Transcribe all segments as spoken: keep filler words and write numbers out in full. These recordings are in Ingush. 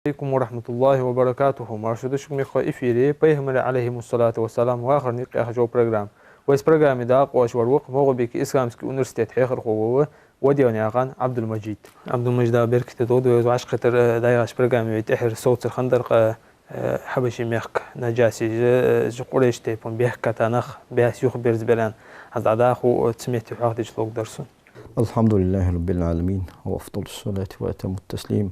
Алейкум ва рахматуллахи ва баракатуху. Марша доагӀалда шо, мехкахой, эфире «Пайхамарий, алейхимуссалату вассалам, вахара никъ» яха программа. Вай программе дакъа оаш вар ва-кх МагӀалбике исламски университета хьехархо вола Ваделнаькъан Ӏабдул-Мажид. Ӏабдул-Мажид, Дала беркате долда, вай вӀашагӀкхетар, э, дӀаяхача программе вай тӀехьара совцар хиннадар-кх, э, Хьабаший мехка Наджаши, э, из Къурайш тайпан бехк кхаьча нах баьс юхаберзабаьр аьнна. ХӀанз дӀадахар, э, цу метте хьоахадича ловргдар сона. الحمد لله رب العالمين، وأفضل الصلاة وأتم التسليم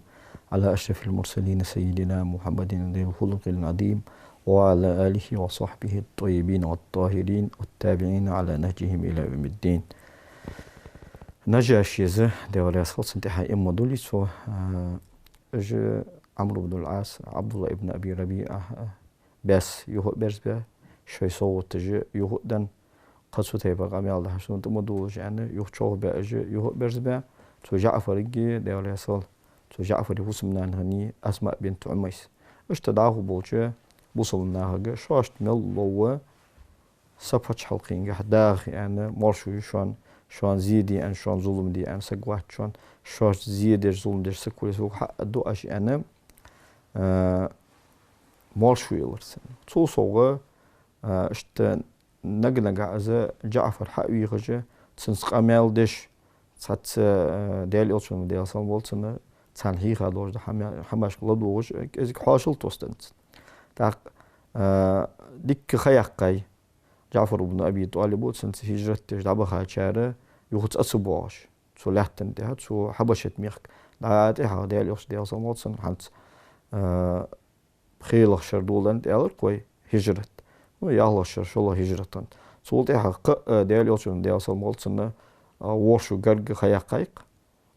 على أشرف المرسلين سيدنا محمد ذي الخلق العظيم وعلى آله وصحبه الطيبين الطاهرين والتابعين على نهجهم إلى يوم الدين. Наджаши из, Даьла раьза хилва цунна, тӀехьа иман дуллий цо, а, уж Ӏамр ибн аль-Ӏас, Ӏабдуллахь ибн Аби РабиӀа, а, баьс юха а берзабаь, шоай совгӀаташ юха а даь, кхы цу тайпара къамаьл да хьона, шоана тӀа ма дуллаш аьнна, юха чӀоагӀа баь уж юха а берзабаь, цу ЖаӀфарага, Даьла раьза хилва цу ЖаӀфара хӀусамнана хиннай Асмаъ бинт Ӏумайс. Иштта дӀахо болча бусалба нахага шоашта мел лов са паччахьалкхенгахьа даха аьнна, моаршо я шоана, шоана зе де аьнна, шоана зулам де аьнна саг вац шоана, шоашта зе деш, зулам деш саг хуле, сога хьаду оаш аьнна, а, моаршо елар цунна. Цул совгӀа, а, иштта наг-нагахьа из ЖаӀфар хьа а вийхача, цунца къамаьл деш, цхьацца, а, Даьла Элчано, Даьла салам хилда цунна, царна хьийха долаш дола хӀама-, хӀамашка ладувгӀаш, кӀезига хьоашал тоссадаьд цунна. ТӀаккха, а, дикка ха яьккхай ЖаӀфар ибн Аби ТӀалиба, цунца хӀижрат деш дӀабахачар юха цӀа ца боагӀаш. Цу лаьттан тӀа, цу Хьабашат мехка дӀа тӀехьагӀа Даьла Элча, Даьла салам хилда цунна, хӀанз, а, пхелагӀа шера доладеннад аьлар-кх вай хӀижрат. Ну, ялхлагӀа шера, шоллагӀа хӀижрат хиннад. Цул тӀехьагӀа кхы а, э, Даьла Элчано, Даьла салам хилда цунна, а, ворхӀ шу гаргга ха яьккхай-кх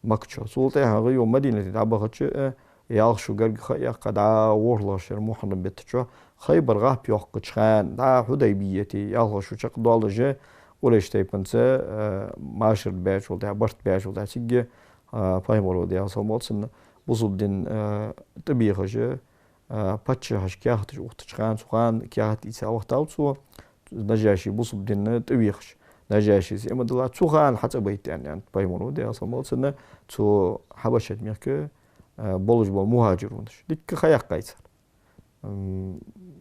Макка чу. Цул тӀехьагӀа юха Мадинате дӀабахача, э, ялх шу гаргга ха а яьккха, дӀа ворхӀлагӀа шера Мухьаррам бетта чу, Хайбар гӀап йоаккхача хана, дӀа Хьудайбияте, ялхлагӀа шу чакхдоаллаш, Къурайш тайпанца, э, машар баьчул тӀехьагӀа, барт баьчул тӀехьагӀа, цига, э, Пайхамаро, Даьла салам хилда цунна, бусалба дин, э, тӀабехаш, а, паччахьашка каьхаташ ухийтача хана, цу хана каьхат ийца вахийтав цо, Наджаши бусалба дин тӀавехаш. Наджашийс иман диллад, цу хана хьацӀабайта аьнна, аьннад Пайхамаро, Даьла салам хилда цунна, цу Хьабашат мехка, а, болаш бола мухӀажирунаш. Дикка ха яьккхай цар. М,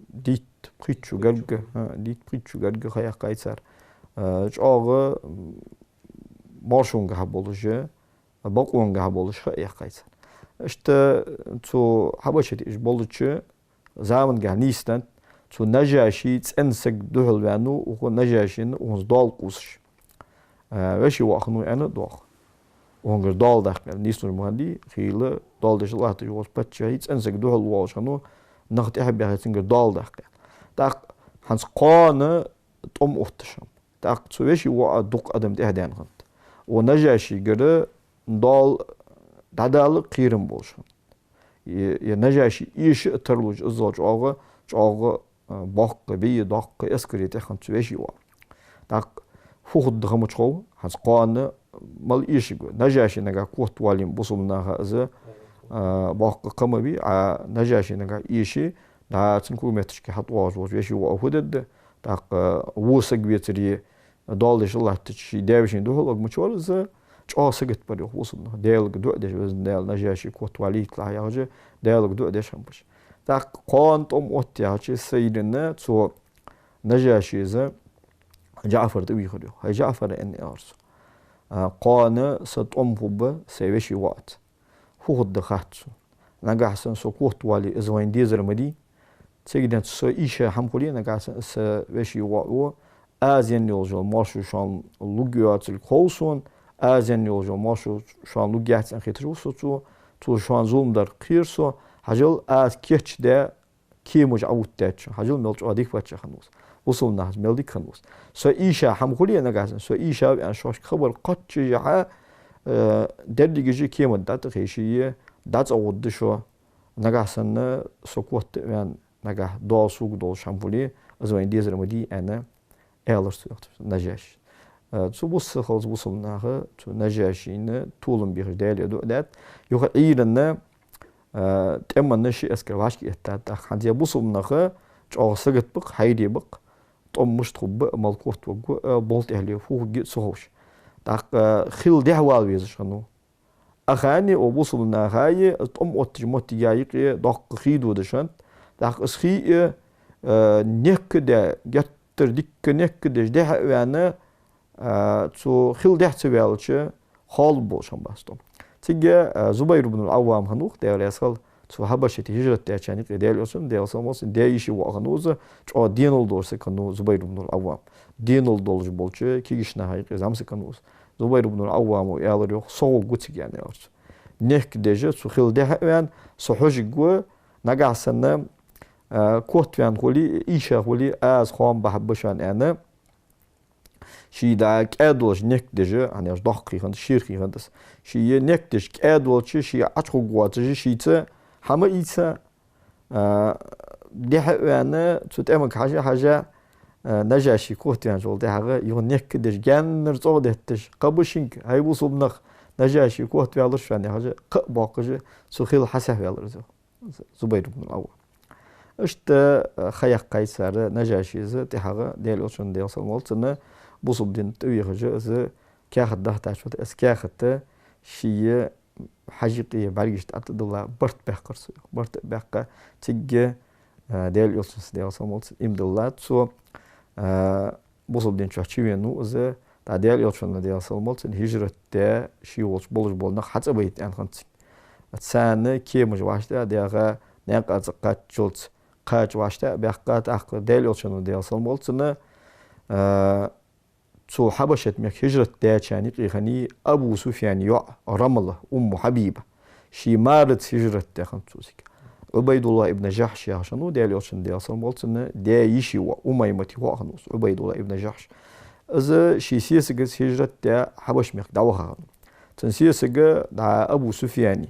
дийтта-пхийтта шу гаргга, а, дийтта-пхийтта шу гаргга ха яьккхай цар. А, чӀоагӀа, м, моаршонгахьа болаш, бокъонгахьа болаш ха а яьккхай цар. Иштта цу Хьабашате уж болча замангахьа нийсденнад, цу Наджаший цӀена саг духьалваьннав, укх Наджашийна укхунца доал кхувсаш. А, веший воӀ хиннав аьнна доагӀа. Укхунгара доал даккха аьнна, нийслуш ма хиннадий, хийла доал деш латташ волча паччахьий цӀена саг духьалвоалаш хиннав, нах тӀехьа баьхе цунгара доал даккха аьнна. ТӀаккха хӀанз кхоана тӀом отташ хиннаб. ТӀаккха цу веший воӀа дукха адам тӀехьадаьнна хиннад. Укх Наджашийгара доал дӀадала кхерам болаш хиннад. Е, е Наджаши эша а тарлуш, иззал чӀоагӀа, чӀоагӀа, а, боккха бийя, доккха эскаре тӀехьа хиннад цу веший воӀа. ТӀаккха фу хургда ха ма хов, хӀанз кхоана мала эшаргва. Наджаши нагахьа котвалийна бусалба наха из, а, боккха ха ма бий, а Наджаши нагахьа эше, дӀа цун кулга метташка хьатӀавоагӀаш волча веший воӀа фу дергда, тӀаккха во саг вецаре, доал деш латтача ший даь-вешийна духьал ог мачор из, чӀоагӀа сагот бар, йоах, бусалба наха. Даьлага дуӀа деш, Везан Даьла, Наджаши котвалийталахь яхаш, Даьлага дуӀа деш хиннаб уж. ТӀаккха кхоана тӀом отт яхача, сайранна цу Наджашийс ЖаӀфар тӀавийхар, йоах. ХӀай ЖаӀфар, аьнна, аьлар цо, а, кхоана са тӀом хургба сай веший воӀаца. Фу хургда хац сона. Нагахьа санна со котвале, из вайна дезар ма дий. Цигара денз со эша хӀама хуле, нагахьа санна са веший воӀо, аз енна йолаш йола моаршо шоана лургйоацилга хов сона, аз енна йолаш йола моаршо шоана лургьяц аьнна хеташ ва со цо, цо шоана зулам дар кхер со, хьажал, аз кийчдаь кемаш Ӏоуттадаьд шоана. Хьажал, мел чӀоагӀа дика паччахь хиннав из. Бусалба нахаца мел дика хиннав из. Со эша хӀама хуле, нагахьа санна со эша ва аьнна шоашка хабар кхоаччашехьа, э, дерригаш кема тӀа дӀатӀахайше, дӀацӀагӀоргда шо. Нагахьа санна со котваьнна, нагахьа доал сога долаш хӀама хуле, из вайна дезар ма дий, аьнна, аьлар цо, йоах, Наджашийс. Э, цу бус ца халца бусалба наха цу Наджашийна толам бехаш Даьлага дуӀа даьд. Юха Ӏуйранна, э, тӀема ши эскар вӀашка эттад. ТӀаккха хӀанз ер бусалба нах чӀоагӀа сагот ба-кх, хьайра ба-кх, тӀом мишта хургба, мала котваргва, э, болх тӀехьале фу хургья ца ховш. ТӀаккха, э, хила дехьавала везаш хиннав. Ахани, о бусалба нахаи, тӀом оттача моттига юкъе доккха хий додаш хиннад. ТӀаккха из хий, э, нехка де, геттара дикка нехка деш, дехьа а ваьнна, а, цу хила дехьа ца ваьлча, хала болаш хиннабац тӀом. Цига, а, Зубайр ибн ал-Ӏаввам хиннав-кх, Даьла раьза хилва, цу Хьабашате хӀижрат даьчарна юкъе Даьла Элчан, Даьла салам хилда цунна, даь-йиший воӀ хиннав из, чӀоагӀа денал долаш саг хиннав Зубайр ибн ал-Ӏаввам. Денал долаш болча кагийча наха юкъе зӀамсаг хиннав из. Зубайр ибн ал-Ӏаввама аьлар йоах: «Со гӀоргва цига», — аьнна, аьлар цо. Нехка деш, цу хила дехьа а ваьнна, со хьожаргва, нагахьа санна, а, котваьнна хуле, ийша хуле, аз хоам бахьаргба шоана, аьнна. Ше дӀа кӀаьдволаш нехка деш, хӀана аьлча доккха хий хиннад, шера хий хиннад из. Ше нехка деш кӀаьдволча, ше Ӏочухургвоацаш, шийца хӀама ийца, а, дехьа а ваьнна, цу тӀемага хьежа-хьежа, а, Нажаши котваьнначул тӀехьагӀа, юха нехка деш, гаьннара цӀогӀа детташ: «Кхаба шуга, хӀай бусалба нах, Нажаши котваьлар шоана», — яхаш, кхаъ боаккхаш, цу хила хьасехьаваьлар из, Зубайр ибн ал-Ӏаввам. Иштта, а, ха яьккхай цар Нажашийс тӀехьагӀа, Даьла Элчан, Даьла салам хилда цунна, бусалба дина тӀавехаш, из каьхат дахьийтача, из каьхат ший хьажа юкъе бӀаргашта тӀа а дилла, барт баьккхар цо. Барт а баьккха, цига, а, Даьла Элчанца, Даьла салам хилда цунна, иман диллад цо, а, бусалба дина чу чувенав из, тӀаккха Даьла Элчано, Даьла салам хилда цунна, хӀижрат даь, ше волча болаш бола нах хьацӀабайта аьнна хиннад цига. Царна кемаш вӀаштӀехьа а даьха, наькъа цӀа кхаччалца кхача вӀаштӀехьа а баьккха, тӀаккха Даьла Элчано, Даьла салам хилда цунна, а, цу Хьабашат мехка хӀижрат даьчарна юкъе хиннай Абу Суфьяна йоӀ Рамла, Умму Хьабиба. Ший мараца хӀижрат даь хиннад цо цига. Ӏубайдуллахь ибн Жахьш яхаш хиннав Даьла Элчан, Даьла салам хилда цунна, даь-йиший воӀ, Умаймата воӀ хиннав из, Ӏубайдуллахь ибн Жахьш. Из ший сесагаца хӀижрат даь Хьабашат мехка дӀавахар хиннав. Цун сесаг дӀа Абу Суфьяна,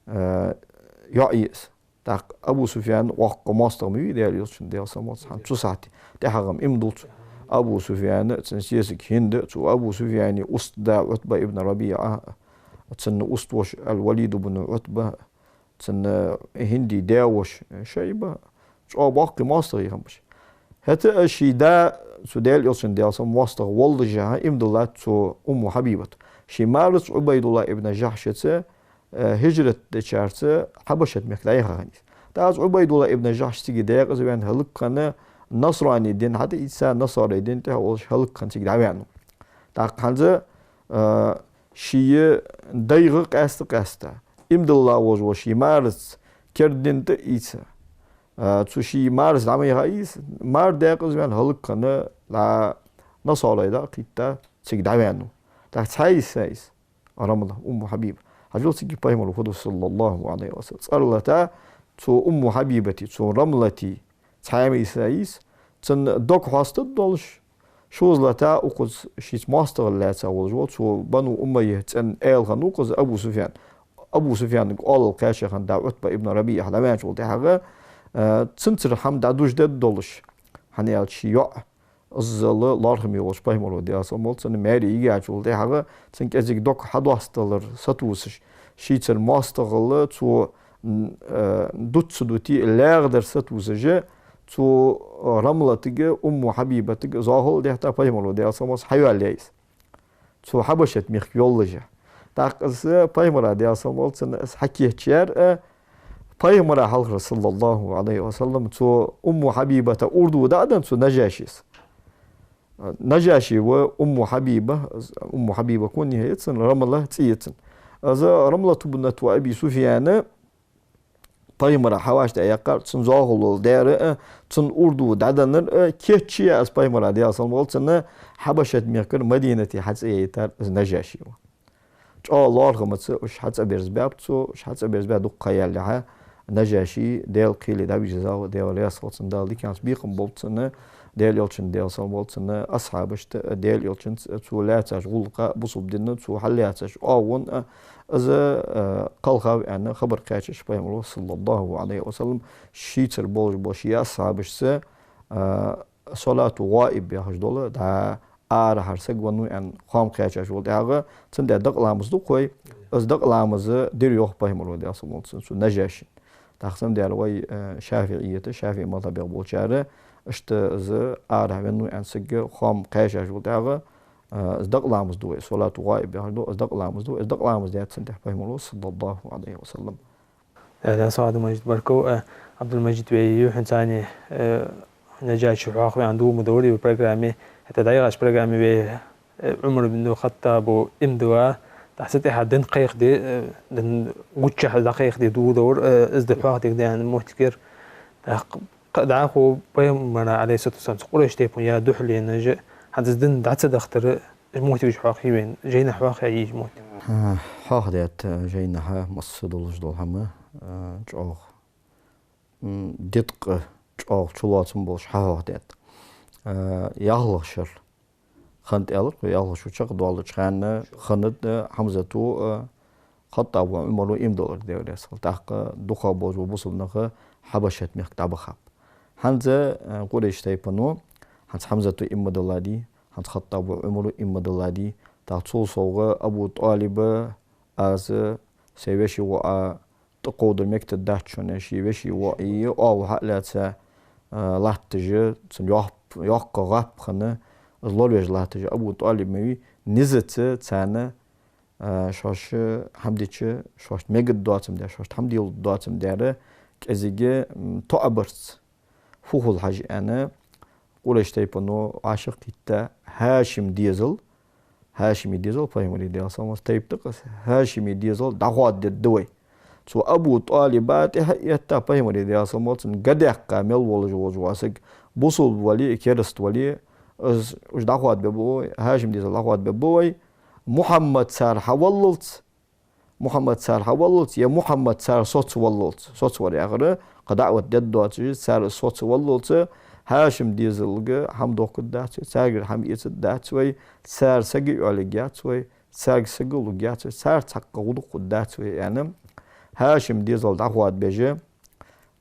э, йоӀ я из. ТӀаккха Абу Суфьян воккха моастагӀа ма вий Даьла Элчан, Даьла салам хилда цунна, хӀанз цу сахьате. ТӀехьагӀа-м иман дулл цо. Абу Суфьян, цун сесаг Хинд, цу Абу Суфьяна устда Ӏутба ибн РабиӀа, цун уст-воша ал-Валид ибн Ӏутба, цун Хинда даь-воша Шайба, чӀоагӀа боккхий моастагӀий хиннаб уж. ХӀаьта а ший да, цу Даьла Элчан, Даьла салам хилда цунна, моастагӀа воллашехьа, иман диллад цу Умму Хьабибата. Ший мараца Ӏубайдуллахь ибн Жахьшаца, э, хӀижрат дечарца Хьабашат мехка дӀаяха хиннай из. ТӀаккха из Ӏубайдуллахь ибн Жахьш цига даькъаза ваьнна хӀалакхинна, насрани дин хьатӀаийца, насарий дина тӀа волаш хӀалакхинна цига дӀаваьннав. ТӀаккха хӀанз, э, ший дайга къаьста-къаьста, иман дилла волаш вола ший мараца керда дина тӀа а ийца, а, цу ший мараца дӀа ма яхай из, мар даькъаза ваьнна хӀалакхинна, дӀа насарий дӀа а кхийтта, цига дӀаваьннав. ТӀаккха цхьаь йисай из, Рамла, Умму Хьабиба. Хьажал, цига Пайхамара фу ду, саллаллахӀу Ӏалайхи ва саллам. ЦӀералата цу Умму Хьабибатеи, цу Рамлатеи цхьаь ма йисай из, цун дог хьоастадолаш, шозалата укхаза шийца моастагӀал лаьца волаш вола, цу Бану Умайя цӀен аьла хиннав укхаза Абу Суфьян. Абу Суфьянага оалал кхаьча хинна да Ӏутба ибн РабиӀа дӀаваьнначул тӀехьагӀа, а, цунцара хӀама дӀадужадергдолаш, хӀана аьлча ший йоӀ, иззал лоархӀаме волча Пайхамаро, Даьла салам хилда цунна, маьре йигачул тӀехьагӀа, цун кӀезига дог хьадоастадалар сатувсаш, шийцара моастагӀал цо, м, э, дут ца дути лаьгӀдар сатувсаш, цу Рамлатага, Умму Хьабибатага зоахал а дехьа Пайхамаро, Даьла салам хилда цунна, хьаваьлла я из. Цу Хьабашат мехка йоллашехьа. ТӀаккха из Пайхамара, Даьла салам хилда цунна, из хьакийчъяьр, э, Пайхамара хьалхара, саллаллахӀу Ӏалайхи ва саллам, цу Умму Хьабибата урдув дӀа а денна цу Нажашес. Нажаши ва Умму Хьабиба, Умму Хьабиба кунья я цун, Рамла цӀи я цун. Из Рамлату бнату Аби Суфьяна Пайхамара хьавӀаштӀехьаяьккхар, цун зоахалол даьр а, цун урдув дӀаденнар а, кийчъяь из Пайхамара, Даьла салам хилда цунна, Хьабашат мехкара Мадинате хьацӀаяйтар из Нажаши ва. ЧӀоагӀа лоархӀамца уж хьацӀаберзабаьб цо, уж хьацӀаберзабаь дукха ха яьлча, Нажаши, Даьла кхеле дӀавижа зав, Даьла раьза хилва цунна, Дала диканца бекхам болба цунна, Даьла Элчан, Даьла салам хилда цунна, асхьабашта, Даьла Элчанца цо лаьцача гӀулакха, бусалба дина цо хьаллаьцача оагӀон а, из, а, кхелхав аьнна хабар кхаьчача Пайхамаро, саллаллахӀу Ӏалайхи ва саллам, шийцара болаш бола ший асхьабашца, а, салату гӀаиб яхаш дола, дӀа арахьара саг веннав аьнна хоам кхаьчачул тӀехьагӀа, цунна даь дакъа ламаз ду-кх вай, из дакъа ламаз дир йоах Пайхамаро, Даьла салам хилда цунна, цу Нажашина. ТӀаккха цунна даьр вай, э, шафиӀийта, шафиӀий мазхӀабех болчар, иштта из арахьа веннав аьнна саг хоам кхаьчачул тӀехьагӀа, Э, из дакъа ламаз ду вай, салату гӀаиб яхаш да, из дакъа ламаз ду, из дакъа ламаз даьд цун тӀехьа пайхамара, саллаллахӀу Ӏалайхи ва саллам. Э, да, салам, Абдулмаджид Барков, э, Абдулмаджид, вай юххьанца цхьана, э, Наджаши хьоахаваьнна дув ма дора вай программе, хӀаьта дӀаяхача программе вай, э, Ӏумар ибн Хаттаба иман дилла, тӀаккха цул тӀехьа дин кхайкаде, э, дин гуччахьа дӀакхайкаде дув дора, э, из да хьоахадергда аьнна моттиг яр. ТӀаккха кхы а дӀахо пайхамара, Ӏалайхи ссалату вассалам, цу Къурайш тайпан яь духьале а, хӀанз из дин дӀа ца дахийтар, из моттигаш хьоахайий вайна, жайнашка хьоахаяьй из моттиг? ХӀа, хьоахадаьд, э, жайнашка масса долаш дола хӀама, э, чӀоагӀа, м, диткъа, чӀоагӀа чулоацам болаш хьахьоахадаьд. Э, ялхлагӀча шера хиннад аьлар, ялхлагӀча шу чакхдоалача хана хиннад, э, Хьамзата, э, ХаттӀаба ва Ӏумара иман диллар, Даьла раьза хилва. ТӀаккха дукхагӀбола бусалба нах Хьабашат мехка дӀабахаб. ХӀанз, э, Къурайш тайпано, хӀанз Хьамзата иман дилладий, хӀанз ХаттӀаба ва Ӏумара иман дилладий, тӀаккха цул совгӀа Абу ТӀалиба, аз сай веший воӀа тӀакховдар мегаш дац шоана, ший веший воӀа оагӀув хьа а лаьца, э, латташ, цун йоккха, йоккха гӀап хинна, из лоравеш латташ Абу ТӀалиб ма вий, низаца царна, э, шоаш хӀама дича, шоашта мегаргдоацам даьр, шоашта хӀама деларгдоацам даьр, кӀезига, м, тоабарца фу хул хьажа аьнна, Къурайш тайпано вӀашагӀкхийтта ХӀашим дезал, ХӀашими дезал, пайхамара, Даьла салам хилда цунна, тайпа да-кх из, ХӀашими дезал дӀахоададергда вай. Цу Абу ТӀалиба тӀехьа а этта, пайхамара, Даьла салам хилда цунна, га даьккха мел волаш вола саг, бусалба вале а, кераста вале а, из, уж дӀахоадабергба вай, ХӀашим дезал дӀахоадабергба вай, Мухьаммад цар хьаваллалца, Мухьаммад цар хьаваллалца, е Мухьаммад цар соцаваллалца, соцавар яхар, кхы даӀват дергдоацаш, цар соцаваллалца, ХӀашим дезалга хӀама дохкаргдац вай, царгара хӀама эцаргдац вай, цар сага оаларгьяц вай, царга сага лургьяц вай, цар цхьаккха гӀо дукхаргдац вай, аьнна, ХӀашим дезал дӀахоадабеш,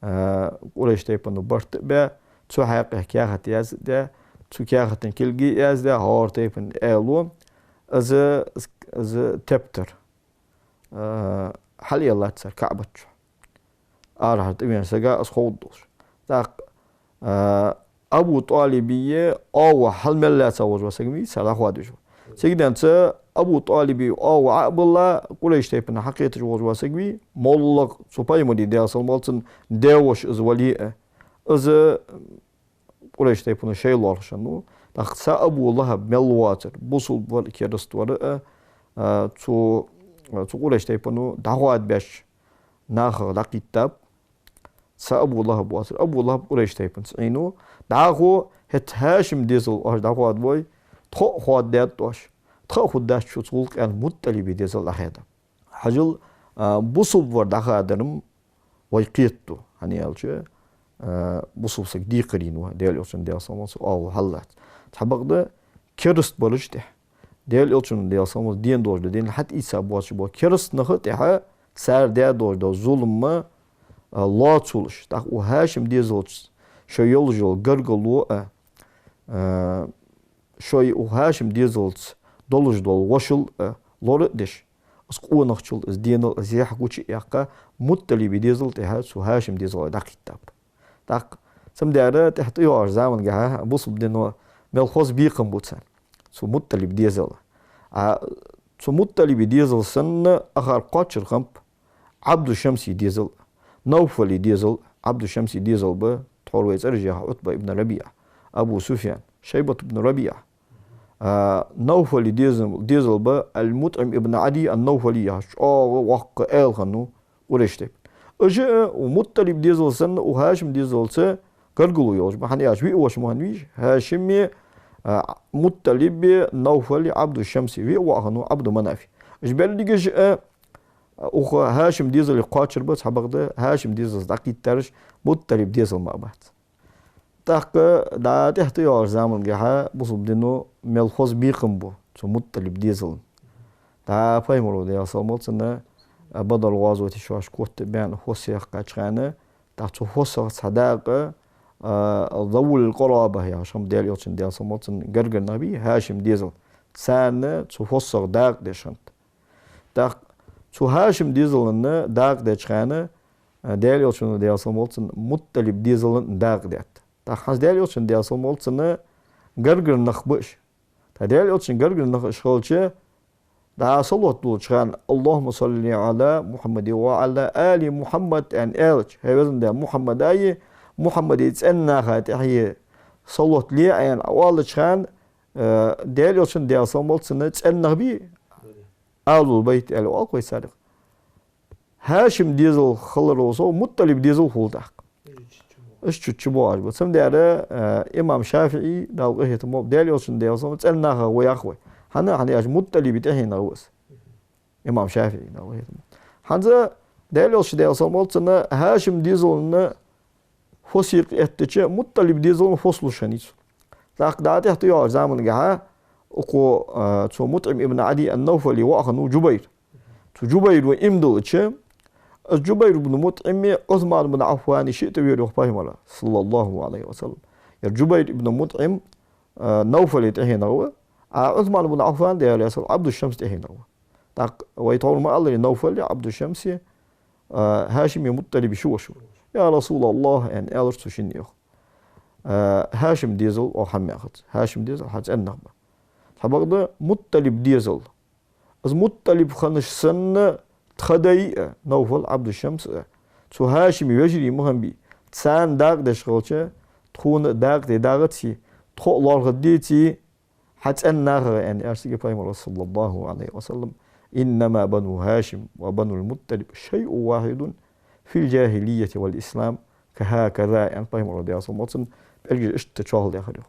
а, Къурайш тайпано барт а баь, цу хьакъехьа каьхат яздаь, цу каьхата кулг а яздаь, хӀара тайпан аьло, из, из тептар, а, хьалъяллалца цар КаӀбат чу. Арахьара тӀавена сага из ховргдолаш. ТӀаккха, а, Абу ТӀалиба оагӀув хьал мел лаьца вола саг ма вий цар дӀахоадавеш. Цигденца Абу ТӀалиба оагӀув Ӏо а биллалца, Къурайш тайпана хьакхеташ вола саг ма вий, моллагӀа цу пайхамара, Даьла салам хилда цунна, даь-воша из вале а, из Къурайш тайпано шоай лоархӀаш хиннав. ТӀаккха цу Абу ЛахӀаб мел воацар, бусалба вар а, кераста вар а, а, цу, цу Къурайш тайпано дӀахоадабеш нахах дӀакхийттаб. Цу Абу ЛахӀаб воацар, Абу ЛахӀаб Къурайш тайпанца Ӏийнав. ДӀахо хӀаьта ХӀашим дезал оаш дӀахоадабой, тхо а хоададаьд оаш, тха а хургдац шуца гӀулакх, аьнна, МутӀалиба дезал дӀахаьдаб. Хьажал, а, бусалба вар дӀахадар-м вай кхетаду, хӀана аьлча, а, бусалба саг декхарийна ва, Даьла Элчан, Даьла салам хилда цунна, оагӀув хьаллаца. Цхьабакъда кераста бараш тӀехьа, Даьла Элчано, Даьла салам хилда цунна, дена долаш да, дина хьатӀаийца боацаш бола кераста нах тӀехьа, цар даь долаш дола зулам, а, лоацалуш, тӀаккха укх ХӀашим дезалца шоай йолаш йола гаргало а, а, шоай укх ХӀашим дезалца долаш дола вошал а лора а деш, из къонахчал, из денал, из яхь гуча а яьккха, МутӀалиба дезал тӀехьа цу ХӀашим дезалга дӀакхийттаб. ТӀаккха цамдера тӀехьа тӀайоагӀача замангахьа бусалба дино мел хоза бекхам бу царна цу МутӀалиба дезала. А цу МутӀалиба дезал санна ахар кхоачар хиннаб Ӏабду Шамса дезал, Навфала дезал. Ӏабду Шамса дезал ба тхьовра вай цӀераш яха Ӏутба ибн РабиӀа, Абу Суфьян, Шайбат ибн РабиӀа. А, Навфала дезал, дезал ба Ал-МутӀим ибн Ӏадий ан-Навфали яхаш, чӀоагӀа воккха аьла хиннав Къурайш тайпан. Уж а укх МутӀалиба дезал санна укх ХӀашим дезалца гаргало йолаш ба, хӀана аьлча виъ воша ма хиннавий уж, ХӀашими, а, МутӀалиби, Навфали, Ӏабду Шамси, виъ воӀ хиннав Ӏабду Манафи. Уж берригаш а укх ХӀашим дезале кхоачар ба, цхьабакъда ХӀашим дезалца дӀакхийттараш МутӀалиба дезал мара бац. ТӀаккха дӀа тӀехьа тӀайоагӀача замангахьа бусалба дино мел хоза бекхам бу цу МутӀалиба дезала. ДӀа пайхамара, Даьла салам хилда цунна, Бадр гӀазоте шоаш котбаьнна фусам яьккхача хана, тӀаккха цу фусамах цхьа дакъа, а, Завул Къараба яхаш хиннаб, Даьла Элчан, Даьла салам хилда цунна, гаргара нах бий, ХӀашим дезал. Царна цу фусамах дакъа деш хиннад. ТӀаккха цу ХӀашим дезала дакъа деча хана, а, Даьла Элчано, Даьла салам хилда цунна, МутӀалиба дезала дакъа даьд. ТӀаккха хӀанз Даьла Элчан, Даьла салам хилда цунна, гаргара нах ба уж. ТӀаккха Даьла Элчан гаргара нах уж хилча, дӀа салот дуллача хана: «اللهم صل على محمد وعلى آل محمد», аьнна аьлча, хӀай везан Даьла, Мухьаммада а, Мухьаммада цӀен наха тӀехьа салот ле аьнна оалача хана, э, Даьла Элчан, Даьла салам хилда цунна, цӀен нах бий, алул байт аьле оал-кх вай царех. ХӀашим дезал хиларал совгӀа МуттӀалиб дезал хул тӀаккха. Уж чу-, чу боагӀаш ба. Цудухьа, э, имам ШафиӀий, Дала къахетам болба, Даьла Элчан, Даьла салам хилда цунна, цӀен нахах ва яхаш ва. ХӀана, хӀана аьлча МуттӀалиба тӀехьенах ва из. Имам ШафиӀий, Дала къахетам болба. ХӀанз Даьла Элча, Даьла салам хилда цунна, ХӀашим дезална фос юкъе эттача, МуттӀалиб дезална фос луш хиннай цо. ТӀаккха дӀа тӀехьа тӀайоагӀача замангахьа укхо, а, цу МутӀим ибн Ӏадий ан-Навфала воӀ хиннав Джубайр. Цу Джубайра иман диллача, из Джубайр ибн МутӀим Ӏусман ибн Ӏаффана шиъ тӀавера йоах пайхамара, саллаллахӀу Ӏалайхи ва саллам. Ер Джубайр ибн МутӀим, а, Навфала тӀехьенах ва, а Ӏусман ибн Ӏаффан, Даьла раьза хилва цунна, Ӏабдушшамса тӀехьенах ва. ТӀаккха вай тхьовра ма аллара, Навфали Ӏабдушшамси, а, ХӀашими МуттӀалиби ши воша ва. «Я Расулаллахӏ», аьнна, аьлар цу шинне йоах. А, ХӀашим дезал оаха хӀама яхац. ХӀашим дезал хьа цӀен нах ба. Цхьабакъда МуттӀалиб дезал. Из МуттӀалиб хиннача санна тха дай а, Навфал, Ӏабдушшамс а, цу ХӀашима вежарий ма хиннабий. Царна дакъа деш хилча, тхона а дакъа де дагӀаций, тхо а лоархӀаргдеций, хьа цӀен нахах, аьнна, аьлар цунга пайхамара, саллаллахӀу Ӏалайхи ва саллам: «إنما بنو هاشم وبنو المطلب شيء واحد في الجاهلية والإسلام كهكذا», аьнна, пайхамара, Даьла салам хилда цунна, пӀелгаш иштта чоалхадехар йоах.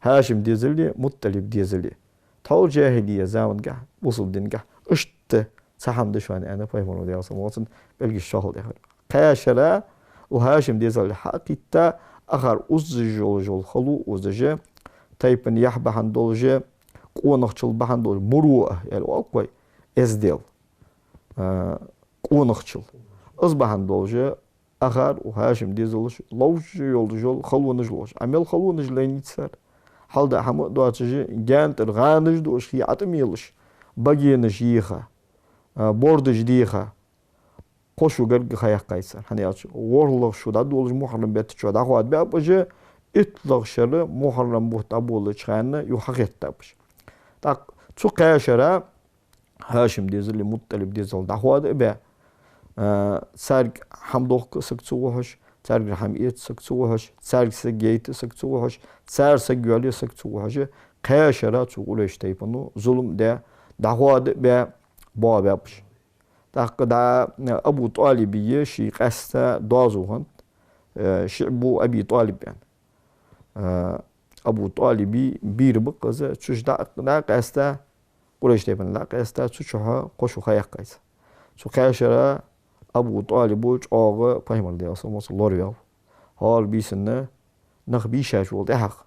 ХӀашим дезали, МуттӀалиб дезали. Тхьовра жахӀилия замангахь, бусалба дингахь, иштта цхьа хӀама да шоана, аьнна, пайхамара, Даьла салам хилда цунна, пӀелгаш чоалхадехар. Кхаь шера укх ХӀашим дезале хьа а кхийтта, акхар узаш йолаш йола хало узаш, тайпан яхь бахьан долаш, къонахчал бахьан долаш, муруа аьле оал-кх вай, эздел, а, къонахчал. Из бахьан долаш, акхар укх ХӀашим дезалаш ловш йолаш йола халонаш ловш. Ӏа мел халонаш лайнай цар? Хьалдаь хӀама а доацаш, гаьна тӀара гӀанаш дуаш, хий ӀотӀамелаш, багенаш еха, а, бордаш деха, кхо шу гарга ха яьккхай цар. ХӀана аьлча, ворхӀлагӀа шу дӀадолалуш мухьаррам бетта чу дӀахоадабаьб уж, иттлагӀа шера мухьаррам бутт дӀаболалуча хана юха хьахеттаб уж. ТӀаккха цу кхаь шера ХӀашим дезали МуттӀалиб дезал дӀахоададаь, а, царга хӀама дохка саг ца гӀо хьож, царгара хӀама эца саг ца гӀо хьож, царга саг яйта саг ца гӀо хьож, цар саг йоалае саг ца гӀо хьож, кхаь шера цу Къурайш тайпано зулам а даь, дӀахоададаь, боагӀабаьб уж. ТӀаккха дӀа Абу ТӀалиба ший къаьстта доазув хиннад, э, ШиӀбу Аби ТӀалиб аьнна. Э, Абу ТӀалиба бийра ба-кх из, цу чу дӀа, дӀа къаьстта, Къурайш тайпан дӀа къаьстта, цу чухьа кхо шу ха яьккхай цар. Цу кхаь шера Абу ТӀалиба чӀоагӀа пайхамара, Даьла салам хилда цунна, лораваьв. ХӀара бийсанна нах бийшачул тӀехьагӀа,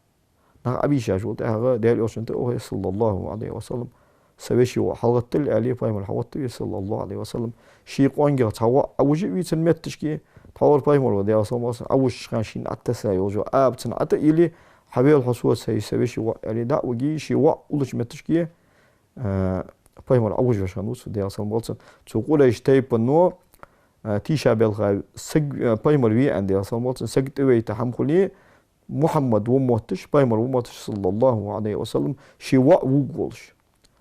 нах Ӏобийшачул тӀехьагӀа Даьла Элчанна тӀаухаш, саллаллахӀу Ӏалайхи ва саллам, са веший воӀ хьалгӀаттал аьле, пайхамар хьалгӀаттаве, саллаллахӀу Ӏалайхи ва саллам, ший къонгех цхьа воӀ Ӏовужаве цун метташка, тхьовра пайхамара, Даьла салам хилда цунна, Ӏовужача хана шийна тӀатесса йолаш йола аба цун ӀотӀаийла, хьавел хьо соца, хӀай са веший воӀ, аьле, дӀа а виге, ший воӀ уллача метташка, а, пайхамар Ӏовужавеш хиннав цу, Даьла салам хилда цунна. Цу Къурайш тайпано, а, тийшабелха саг, а, пайхамар ве аьнна, Даьла салам хилда цунна, саг тӀавайта хӀама хуле, Мухьаммад ва мотташ, пайхамар ва мотташ, саллаллахӀу Ӏалайхи ва саллам, ший воӀ вувргволаш.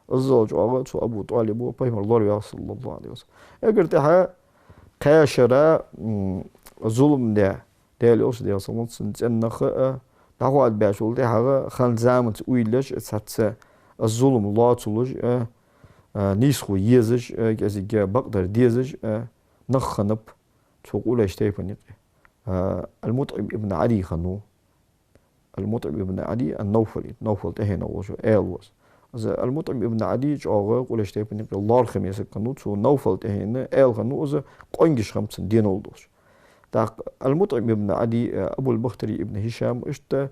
Иззал чӀоагӀа цу Абу ТӀалиба пайхамар лораваьв, саллаллахӀу Ӏалайхи ва саллам. Эггара тӀехьа кхаь шера, м, зулам даь, Даьла Элча, Даьла салам хилда цунна, цӀен нах а дӀахоадабаьчул тӀехьагӀа хиннача заманца уйла еш, цхьацца зулам лоацалуш а, а, нийсхо езаш а, кӀезига бакъдар дезаш а нах хиннаб цу Къурайш тайпан юкъе. А, Ал-МутӀӀим ибн Ӏадий хиннав. Ал-МутӀӀим ибн Ӏадий ан-Навфали, Навфал тӀехьенах волаш ва, аьла ва из. Из Ал-МутӀӀим ибн Ӏадий чӀоагӀа Къурайш тайпан юкъе лоархӀаме саг хиннав, цу Навфал тӀехьенна аьла хиннав из, къонгаш хиннаб цун денал долаш. ТӀаккха Ал-МутӀӀим ибн Ӏадий, а, Абул-Бахтарий ибн ХӀишам, иштта,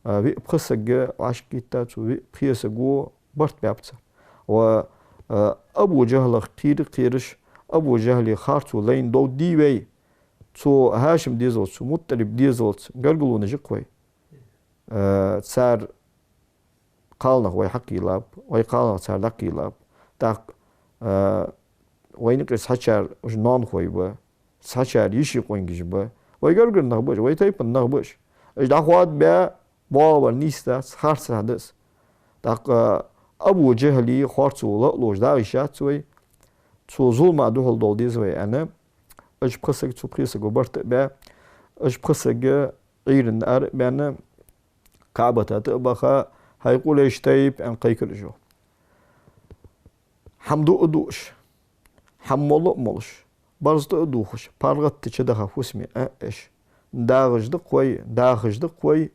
а, виъ-пхи саг вӀашагӀкхийтта, цу виъ-пхе саго барт баьб цар. Ва, а, Абу ЖахӀлах кхера а кхераш, Абу ЖахӀла харцо лайна довргдий вай, цу ХӀашим дезалца, цу МутӀӀалиб дезалца гаргалонаш я-кх вай. Э, цар кхалнах вай хьакхийлаб, вай кхалнах цар дӀакхийлаб. ТӀаккха, э, вайна юкъера цхьачар уж ноанахой ба, цхьачар йиший къонгаш ба. Вай гаргара нах ба уж, вай тайпан нах ба уж. Уж дӀахоадабаь боагӀа бар нийса дац, харцахьа да из. ТӀаккха Абу ДжахӀла харцо ла а луш дагӀа йиш яц вай, цу зулама духьал дола деза вай аьнна, уж пхи саг цу пхе саго барт а баь, уж пхи саг Ӏуйранна ара а баьнна, КаӀбата тӀа а баха, хӀай Къурайш тайпа аьнна кхайкар уж. ХӀама дуа а дуаш, хӀама молла а молаш, барзкъа а дувхаш, паргӀата чу даха фусаме а эш. ДагӀаш да-кх вай, дахаш да-кх вай,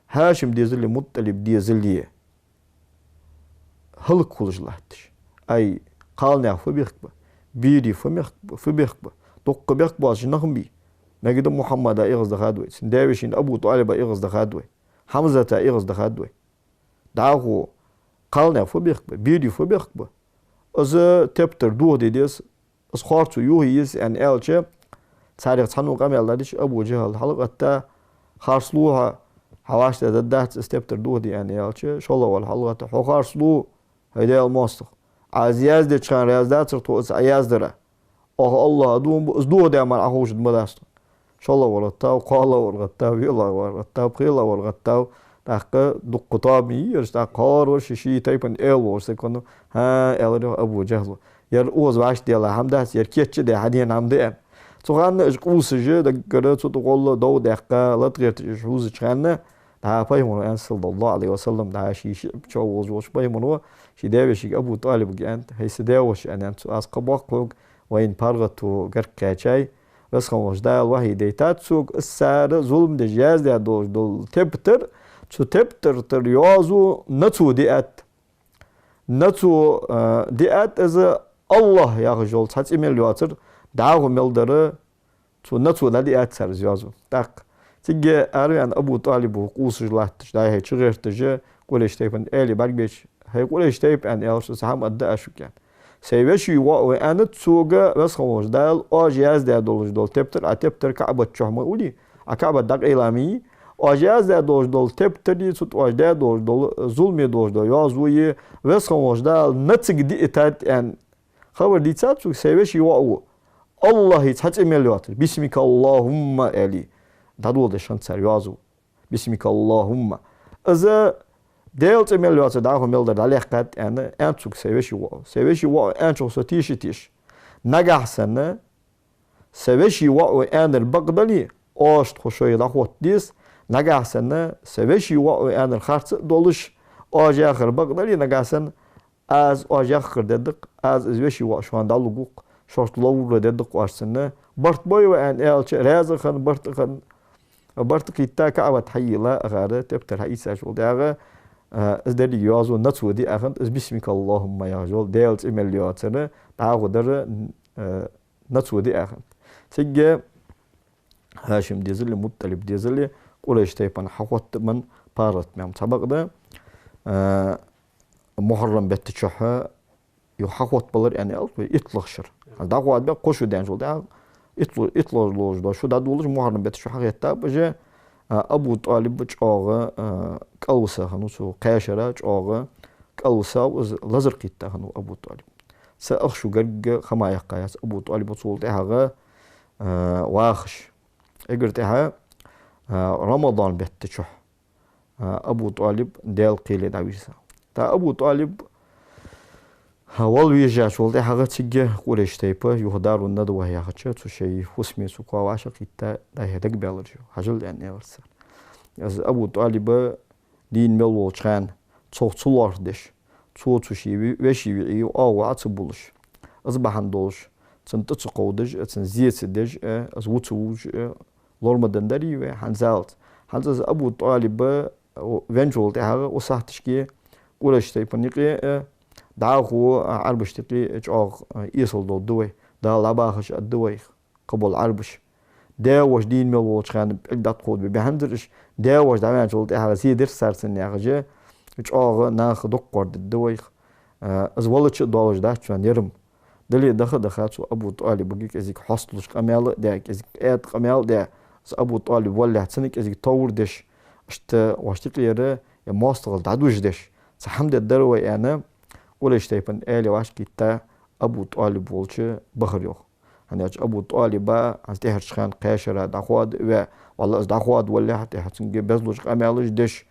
ХӀашим дезале, МутӀалиб дезале хӀалак хулаш латташ. Ай, кхалнаьха фу бехк ба, берий фу мехк ба, фу бехк ба, дуккха бехк боацаш нах ма бий. Мегаргда Мухьаммада эгӀазда хад вай, цун даь-вешийна Абу ТӀалиба эгӀазда хад вай, Хьамзата эгӀазда хад вай. ДӀахо кхалнаьха фу бехк ба, берий фу бехк ба. Из тептар дохаде деза, из харцо юхае еза аьнна аьлча, царех цхьанне къамаьл дӀадича, Абу ДжахӀал хьалгӀатта, харцлу хьо, хьа вӀаштӀехьдаргдац из тептар дохаде аьнна аьлча, шоллагӀвола хьалгӀатта: хьо харцлу, хӀай Даьла моастагӀа. Ӏа из яздеча хана раьза дацар тхо из Ӏа яздара. Оаха АллахӀа дув ба, из дохадаь мара Ӏа ховшаргда ма дац тхона. ШоллагӀвола гӀаттав, кхоалагӀвола гӀаттав, виолагӀвола гӀаттав, пхелагӀвола гӀаттав, тӀаккха дуккха тоам йий ераш, тӀаккха хӀара вар ше-ше тайпан эла волаш саг хиннав, хӀа, аьлар йоах Абу ДжахӀла. Ер укхаза вӀаштӀехьа хӀама дац, ер кийча а даь, хьадена хӀама да аьнна. Цу хана уж къувсаш, даггара цу тӀагӀолла дов даьккха, лата гӀерташ уж хьувзача хана, дӀа Пайхамара аьннад, صلى الله عليه وسلم, дӀа ший шиӀ чу волаш волча Пайхамара ший даь-вешийга Абу ТӀалибага аьннад: хӀай са даь-воша, аьннад цо, аз кхаъ боаккх хьога, вайна паргӀато гарга кхаьчай, Веза хинна волча Дала вахьий дайтад сога, из цар зулам деш яздаь долаш дола тептар, цу тептара тӀара йоазув нацо диад. Нацо, а, диад из, АллахӀ яхаш йола цхьа цӀи мел йоацар, дӀахо мел дар, цу нацо дӀадиад цар из йоазув. ТӀаккха цига араваьнна Абу ТӀалибо къувсаш латташ, дӀай-хьай чугӀерташ, Къурайш тайпан аьле бӀаргабайча: хӀай Къурайш тайпа, аьнна, аьлар цо, цхьа хӀама аргда аз шуга, аьнна. Сай веший воӀ ва, аьннад цо, Веза хинна волча Дала оаш яздаь долаш дола тептар, Ӏа тептар КаӀбата чу ма улий, Ӏа КаӀбат дӀакъайла ма йий, оаш яздаь долаш дола тептари, цу тӀа оаш даь долаш дола зуламе долаш дола йоазуви Веза хинна волча Дала нацага дийтад, аьнна. Хабар дийцад цо, сай веший воӀ ва. АллахӀа цхьа цӀи мел йоацар, بسمك اللهم аьле, дӀадоладеш хиннад цар йоазув. بسمك اللهم. Из Даьла цӀи мел йоацар, дӀахо мел дар дӀалаьхкад, аьнна, аьннад цо сай веший воӀо. Сай веший воӀо аьнначох со теша а теша. Нагахьа санна са веший воӀо аьннар бакъ дале, оаш тхо шоайга дӀахотта деза. Нагахьа санна са веший воӀо аьннар харц а долаш, оаш яхар бакъ дале, нагахьа санна аз оаш яхар дергда-кх, аз из веший воӀ шоана дӀалургва-кх, шоашта ловр дергда-кх оаш цунна. Барт бой вай, аьнна аьлча, раьза а хинна, барт а хинна, барт а кхийтта, КаӀбат хьайийлла, акхар тептар хьаийцачул тӀехьагӀа, а, из деррига йоазув нацо диа хиннад, из بسمك اللهم яхаш йола Даьла цӀи мел йоацар, дӀахо дар, а, нацо диа хиннад. Цига ХӀашим дезале, МутӀалиб дезале, Къурайш тайпан хьахоттабенна паргӀата маьл цхьабакъда, а, Мухьаррам бетта чухь юха хьахоттабалар, аьнна, аьлар вай, итлагӀа шера. ХӀанз дӀахоадабаь кхо шу даьнначул тӀехьагӀа, итла-, итлагӀа лоалаш дола шу дӀадолалуш, Мухьаррам бетта шу хьахеттаб уж, а, Абу ТӀалиб чӀоагӀа, а, кӀалвиса хиннав цу кхаь шера, чӀоагӀа кӀалвисав из, лазар кхийтта хиннав Абу ТӀалиб. Цхьа ах шу гаргга хӀама яьккха яц Абу ТӀалиба цул тӀехьагӀа, а, вахаш. Эггара тӀехьа, а, Рамадан бетта чухь, а, Абу ТӀалиб Даьла кхеле дӀавийрзав. ТӀаккха Абу ТӀалиб, а, вала вийрзачул тӀехьагӀа цига Къурайш тайпа юха Дарун-Надва яхача, цу шоай фусаме цу коа вӀашагӀкхийтта, дӀай-хьай дагабаьлар уж, хьажал, аьнна, аьлар цар. Из Абу ТӀалиба дийна мел волча хана цох ца лоархӀдеш, цо цу ший ве-, веший виӀий оагӀув Ӏо ца буллаш, из бахьан долаш, цунна тӀа ца кховдаш а, цунна зе ца деш а, из ву ца вувш а, лор ма деннадарий вай хӀанзалца. ХӀанз из Абу ТӀалиб венначул тӀехьагӀа укх сахьаташка Къурайш тайпан юкъе а, дӀахо а Ӏарбашта юкъе а чӀоагӀа, а, эсала долаш да вай, Дала дӀабахаш а да вайх. Кхыбола Ӏарбаш. Даь-воша дийна мел волча хана пӀелг дӀатӀакховдабе баьхьанзар уж, даь-воша дӀаваьнначул тӀехьагӀа зе дир цар цунна яхаш, чӀоагӀа наха дукха гӀордергда вайх. А, из валача а долаш дац шоана ер-м. Дале а даха а даха, цу Абу ТӀалибага кӀезига хьоасталуш къамаьл а даь, кӀезига кӀаьда къамаьл а даь, из Абу ТӀалиб валалехь цунна кӀезига товр деш, иштта вӀаштӀехьара ер моастагӀал дӀадужадеш, цхьа хӀама дергдар вай аьнна, Къурайш тайпан аьле вӀашагӀкхийтта, Абу ТӀалиб волча бахар йоах. ХӀана аьлча Абу ТӀалиба хӀанз тӀехьарча хана кхаь шера дӀахоадаваь, валлахӀи, из дӀахоадавалалехь, тӀехьа цунга безлуш къамаьлаш деш,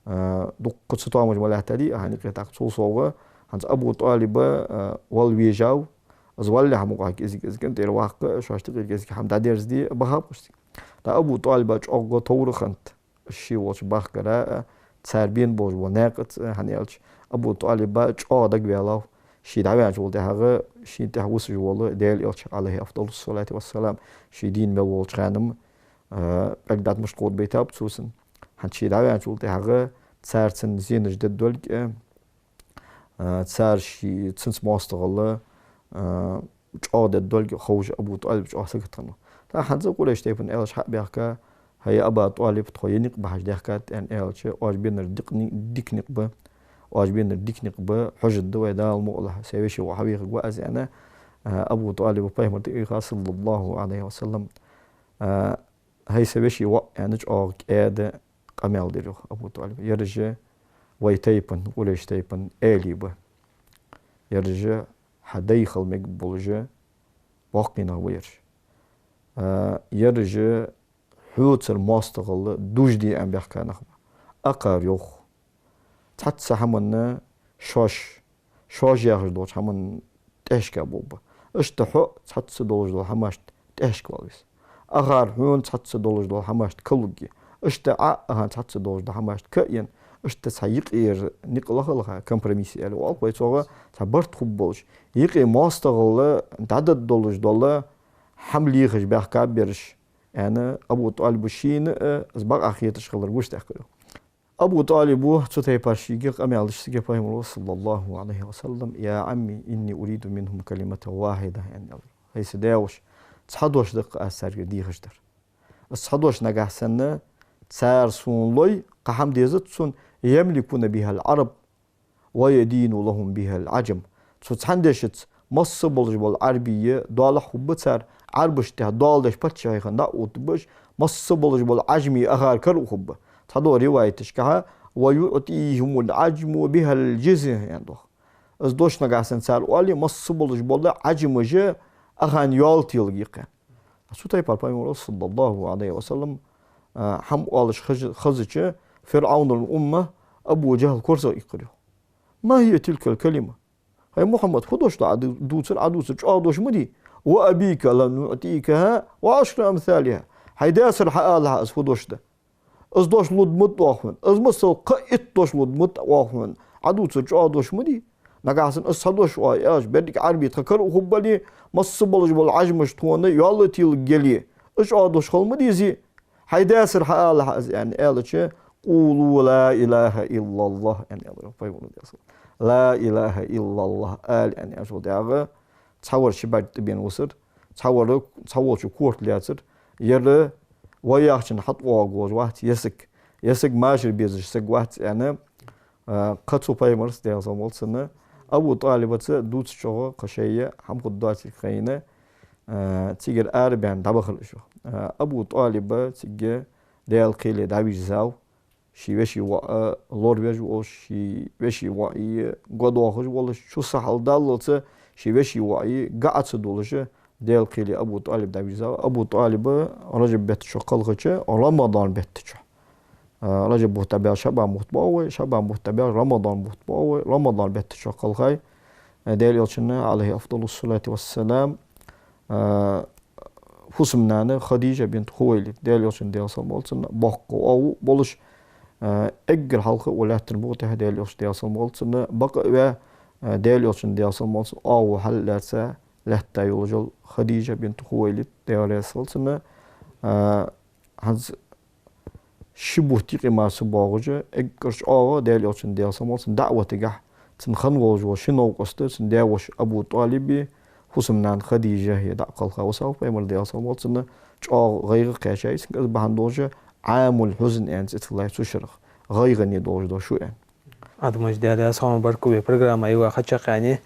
А, дукха цу тоамаш ма лаьттадий, а, хӀанз юкъе тӀаккха цул совгӀа, хӀанз Абу ТӀалиба, а, вала вежав, из валале хьа мукъагӀа кӀезига-кӀезига тӀера ваккха, шоашта юкъера кӀезига хӀама дӀадерзаде бахаб-кх уж цига. ТӀаккха Абу ТӀалиба чӀоагӀа товр хиннад ший волча бахкара, а, цар бена болаш бола наькъаца, а, хӀана аьлча Абу ТӀалиба чӀоагӀа дагаваьлав, ше дӀаваьнначул тӀехьагӀа шийна тӀехьа висаш вола Даьла Элча, عليه أفضل الصلاة والسلام, ше дийна мел волча хана-м, а, пӀелг дӀатӀа мишта кховдабайтаб цо цунна. ХӀанз ше дӀаваьнначул тӀехьагӀа цар цунна зенаш дергдолга, а, цар ший, цунца моастагӀал, а, чӀоагӀа дергдолга ховш Абу ТӀалиб чӀоагӀа сагота хиннав. ТӀаккха хӀанз а Къурайш тайпан аьлча хьа а баьхка: «ХӀай, Аба ТӀалиб, тхо ер никъ бахьаш даьхкад», — аьнна аьлча, «Оаш беннар дика ни-, дика никъ ба, оаш беннар дика никъ ба, хьожаргда вай, Дала мукъалахь, сай веший воӀ хьавехаргва аз», — аьнна, а, Абу ТӀалиба Пайхамара тӀа а вийха, صلى الله عليه وسلم. А, «ХӀай са веший воӀ», — аьнна, чӀоагӀа кӀаьда къамаьл дир йоах Абу ТӀалиба. «Ераш вай тайпан, Къурайш тайпан аьлий ба. Ераш хьа дай хила мегаргболаш боккхий нах ба ераш. А, ераш хьоцара моастагӀал дужаде аьнна баьхка нах ба. Акхар йоах, цхьацца хӀаманна шоаш, шоаш яхаш долча хӀаманна тӀехьашка болх ба. Иштта хьо цхьацца долаш дола хӀамашта тӀехьашка вала веза. Акхар хьона цхьацца долаш дола хӀамашта калургья. Иштта Ӏа акхарна цхьацца долаш дола хӀамашта ка а ена, иштта цхьа юкъера никъ лаха-лаха, компромисс аьле оал-кх вай цох, цхьа барт хургболаш, юкъе моастагӀал дӀадоалаш дола хӀама лехаш баьхкаб ераш», — аьнна, Абу ТӀалиба шийна а из бакъахьа хеташ хилар гучадаьккхар йоах. Абу ТӀалиба цу тайпара шийга къамаьл деш цига Пайхамара, صلى الله عليه وسلم: «يا عمي، إني أريد منهم كلمة واحدة», — аьнна аьлар. «ХӀай са даь-воша, цхьа дош да-кх аз царга дехаш дар. Из цхьа дош нагахьа санна цар сона лой, кхы хӀама дезац сона, يملكون بها العرب ويدين لهم بها العجم. Цу цхьан дешаца масса болаш бола Ӏарбий доалахьа хургба цар, Ӏарбашта тӀа доал деш паччахьий хинна дӀа а оттаргба уж, масса болаш бола Ӏажамий акхар кара а хургба». Цхьадолча риваяташкахьа: «ويعطيهم العجم بها الجزية», — аьнна доагӀа. Из дош нагахьа санна цар оале, масса болаш бола Ӏажамаш акхарна йоал теларгья-кх. Цу тайпара Пайхамара, صلى الله عليه وسلم, а, хӀама оалаш хеза-, хезача, فرعون الأمة Абу ЖахӀал корзагӀа иккхар йоах: «ما هي تلك الكلمة؟ ХӀай Мухьаммад, фу дош да Ӏа ду-, дувцар, Ӏа дувцар чӀоагӀа дош ма дий? وأبيك لنعطيكها وعشر أمثالها. Хьай даьсара хьаала хьа из фу дош да. Из дош лургда ма да оаха хьона. Из масал кхы а итт дош лургда ма да оаха хьона. Ӏа дувцар чӀоагӀа дош ма дий? Нагахьа санна из цхьа дош оаха аьлча, берригаш Ӏарбий тха кара а хургбале, масса болаш бола Ӏажамаш тхона йоал а теларгья-кх. Из чӀоагӀа дош хила ма дезий? Хьай даьсара хьаала хьа из», — аьнна аьлча, «قولوا لا إله إلا الله», — аьнна аьлар Пайхамара, صلى الله عليه وسلم. «لا إله إلا الله ала», — аьнна аьлчул тӀехьагӀа, цхьавар ши бӀарг тӀабена висар, цхьавар, цхьаволчо корта лаьцар, ер вай яхачунна хьатӀавоагӀаргволаш вац ер саг, ер саг машар безаш саг вац, аьнна, а, кхы цу Пайхамарца, Даьла салам хилда цунна, Абу ТӀалибаца дувцачох кхы шоай хӀама хургдоацилга хайна, а, цигара арабаьнна дӀабахар уж йоах. А, Абу ТӀалиба цига Даьла кхеле дӀавийрзав, ший веший воӀ лоравеш волаш, ший веший воӀий го доахаш волаш, чу сахьал даллалца ший веший воӀий гаӀа ца дулаш, Даьла кхеле Абу ТӀалиб дӀавийрзав. Абу ТӀалиба Ражаб бетта чу кхелхача, Рамадан бетта чу. А, Ражаб бутт дӀабаьлча ШаӀбан бутт боагӀа вай, ШаӀбан бутт дӀабаьлча Рамадан бутт боагӀа вай, Рамадан бетта чу кхелхай, а, Даьла Элчанна, عليه أفضل الصلاة والسلام, а, фусам-нана Хадижа бинт Хувайлид, Даьла Элчан, Даьла салам хилда цунна, боккха оагӀув болаш, а, эггара хьалха укх лаьттан букъа тӀа Даьла Элча, Даьла салам хилда цунна, бакъ а ваь, а, Даьла Элчан, Даьла салам хилда цунна, оагӀув хьаллаьца лаьтта йолаш йола Хадижа бинт Хувайлид, Даьла раьза хилва цунна, а, хӀанз ши бутт юкъе мара ца боагӀаш, эггара чӀоагӀа Даьла Элчан, Даьла салам хилда цунна, даӀватагахьа цун хинна волаш вола ши новкъост, цун даь-воша Абу ТӀалиби фусам-нана Хадижеи дӀакхелха висав Пайхамар, Даьла салам хилда цунна, чӀоагӀа гӀайгӀа кхаьчай цунга. Из бахьан долаш «Ӏамул-хьузн» аьнна цӀи тиллай цу шерах, гӀайгӀане долаш дола шу аьнна. Адамаш, Даьла раьза хилва, баркал вай программа йола ха чакхъяьннай.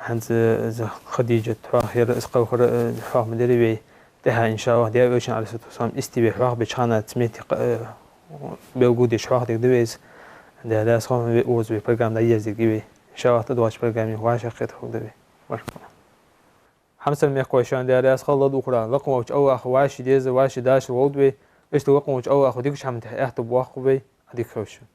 ХӀанз, э, из Хадижат хьоахаяр, из кхелхар, э, хьоахадаьдар вай. ТӀехьа, иншааллахӀ, Даьла Элчан, عليه الصلاة والسلام, истий вай хьоахабеча хана цу метте, э, белгалдеш хьоахадергда вай из. Даьла раьза хилва, вай укхаза вай программа дӀаерзаергья вай. ИншааллахӀ, тӀадоагӀача программе вӀашагӀкхетаргда вай. Баркал. Хьамсара мехкахой, шоана Даьла раьза хилва, ладувгӀараш. Лакха волча АллахӀа вӀаший деза, вӀаший дашар лолда вай. Иштта лакха волча АллахӀа дикача хӀаман тӀа аьттув боаккхалба вай. Ӏадика хийла шун.